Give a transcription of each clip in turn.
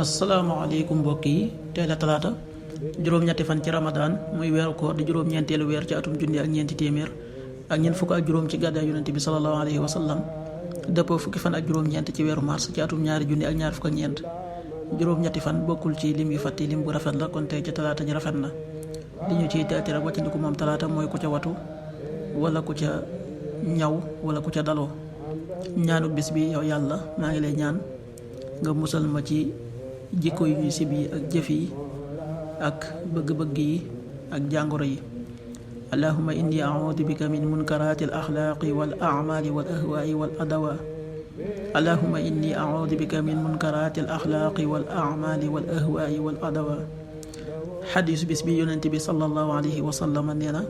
asalaamaaleykum mbokk yi tey la talaata juróom-ñetti fan ci ramadaan muy weeru koor di juróom-ñeenteelu weer ci atum junni ak ñeenti téeméer ak ñeent fukk ak juróom ci gàddaay yonente bi sallallahu alayhi wa sallam dëppoo fukki fan ak juróom-ñeent ci weeru mars ci atum ñaari junni ak ñaar fukk ak ñeent juróom-ñetti fan bokkul ci lim yu fàtti lim bu rafet la kon tey ca talaata ji rafet na li ñu ciy teeti rek wàccandiku moom talaata mooy ku ca watu wala ku ca ñaw wala ku ca daloo ñaanu bis bi yow yàlla maa ngi lay ñaan nga musal ma ci jikko yu sib yi ak jëf yi ak bëgg-bëgg yi ak jàngoro yi allahumma inni a'udhu bika min munkarati al axlaaqi wal a'mali wal ahwaai wal adawa allahumma inni a'udhu bika min munkarati al axlaaqi wal a'mali wal ahwaai wal adawa xadiis bis bi yonent bi sallallahu alayhi wa sallam nee na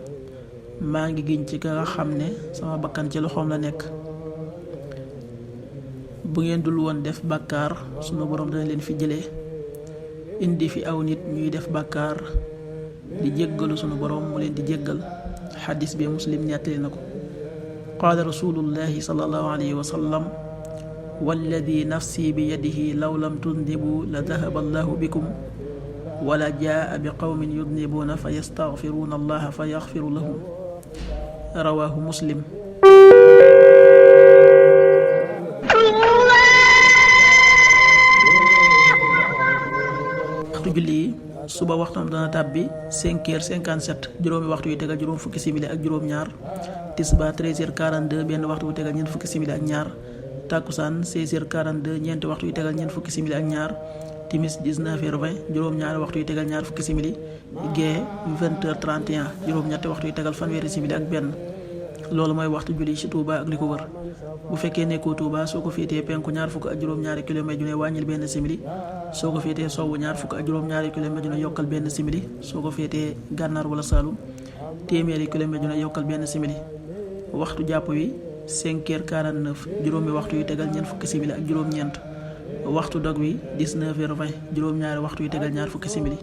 maa ngi giñ ci ka nga xam ne sama bakkan ci loxoom la nekk, bu ngeen dul woon def bàkkaar sunu borom dana leen fi jëlee indi fi aw nit ñuy def bàkkaar di jéggalu sunu borom mu leen di jéggal. xadis bi muslim nettali na ko. qaala rasulullahi sallallahu alayhi wa sallam walladi nafsi bi yadihi law lam tudnibu la dahaba allahu bikum wala jaa bi qawmin yudnibuuna fa yastaghfiruuna allaha fa yaxfiru lahum. rawaahu muslim. waxtu julli yi suba waxtoom dana tàbbi 5h57 juróomi waxtu yu tegal juróom fukki simili ak juróom ñaar, tisba 13h42 benn waxtu yu tegal ñeent fukki simili ak ñaar, takkusaan 16h42 ñeenti waxtu yu tegal ñeent fukki simili ak ñaar, timis 19h20 juróom ñaari waxtu yu tegal ñaar fukki simili, gee 20h31 juróom ñetti waxtu yu tegal fanweeri simili ak benn. loolu mooy waxtu julli ci Touba ak li ko wër. bu fekkee nekkoo Touba soo ko féetee penku ñaar fukk ak juróom-ñaari kilomètre ju ne wàññil benn simili, soo ko féetee sowwu ñaar fukk ak juróom-ñaari kilomètre ju ne yokkal benn simili, soo ko féetee gànnaar wala Saalum téeméeri kilomètre ju ne yokkal benn simili. waxtu jàpp wi 5h49 juróomi waxtu yu tegal ñeent fukki simili ak juróom-ñeent. waxtu dog wi 19h20 juróom-ñaari waxtu yu tegal ñaar fukki simili.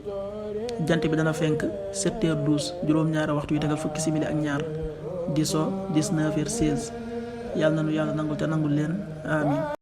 jant bi dana fenk 7h12 juróom-ñaari waxtu yu tegal fukki simili ak ñaar, di so 19h16. yàlla na nu yàlla nangul te nangul leen amin.